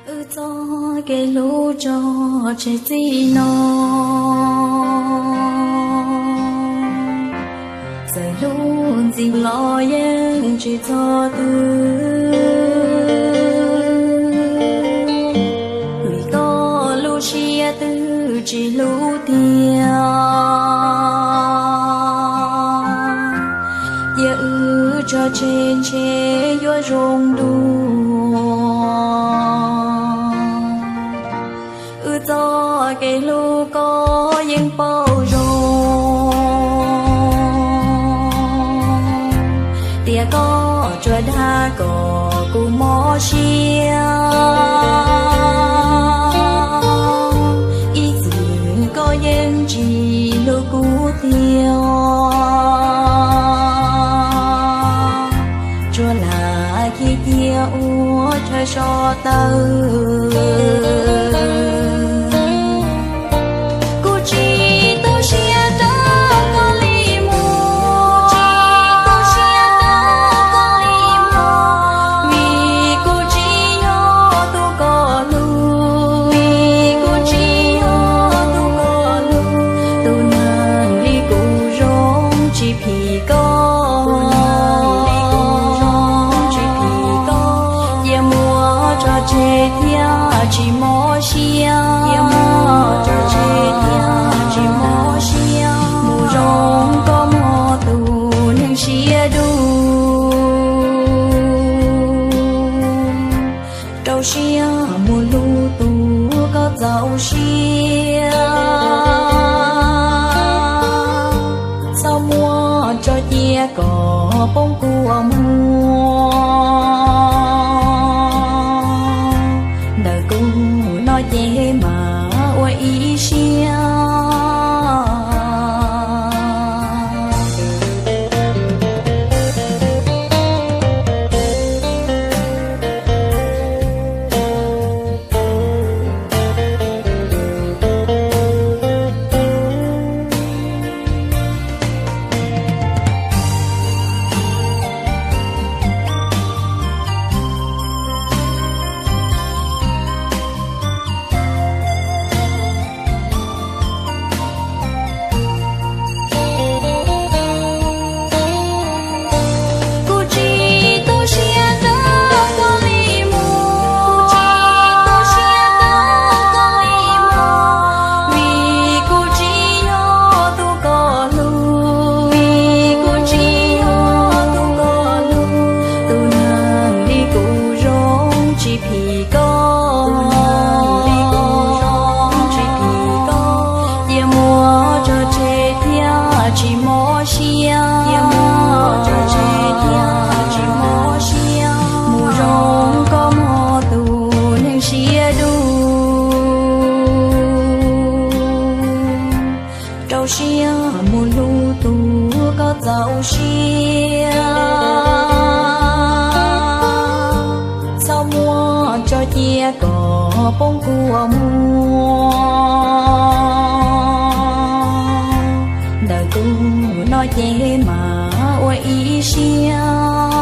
Wb txoj kev hlub tso tseg txij no, txawm hlub ntxiv los yeej tsis txog twg, vim koj lub siab twb tsis hlub tiag. Cia wb tso tseg ntshe yuav zoo dua. Wb txoj kev hlub koj yeej paub zoo, tias koj tsuas dag kom kuv mob siab. Ib txwm koj yeej tsis hlub kuv tiag, tsuas lam khiav cia ua chaw so taw. Kuv tsis tu siab rau koj li mus, tsis tu siab rau koj li mus, vim kuv tsis yog tus koj hlub, vim kuv tsis yog tus koj hlub. Tus neeg li kuv zoo tsis phim koj, cia muab tso tseg thiab tsis mob siab, cia muab tso tseg thiab tsis mob siab. Mus zoo koj muaj tus neeg siab dub, rau siab mus hlub tus koj txaus siab. Txhob muab tso cia kom poob kua muag, ntawm kuv no ces mam ua ib siab. Kuv tsis tu siab rau koj li mus, tsis tu siab rau koj li mus, vim kuv tsis yog tus koj hlub, vim kuv tsis yog tus koj hlub. Tus neeg li kuv zoo tsis phim koj, cia muab tso tseg thiab tsis mob siab, cia muab tso tseg thiab tsis mob siab. Mus zoo koj muaj tus neeg siab dub, rau siab mus hlub tus koj txaus siab. Txhob muab tso cia kom poob kua muag, ntawm kuv no ces mam ua ib siab.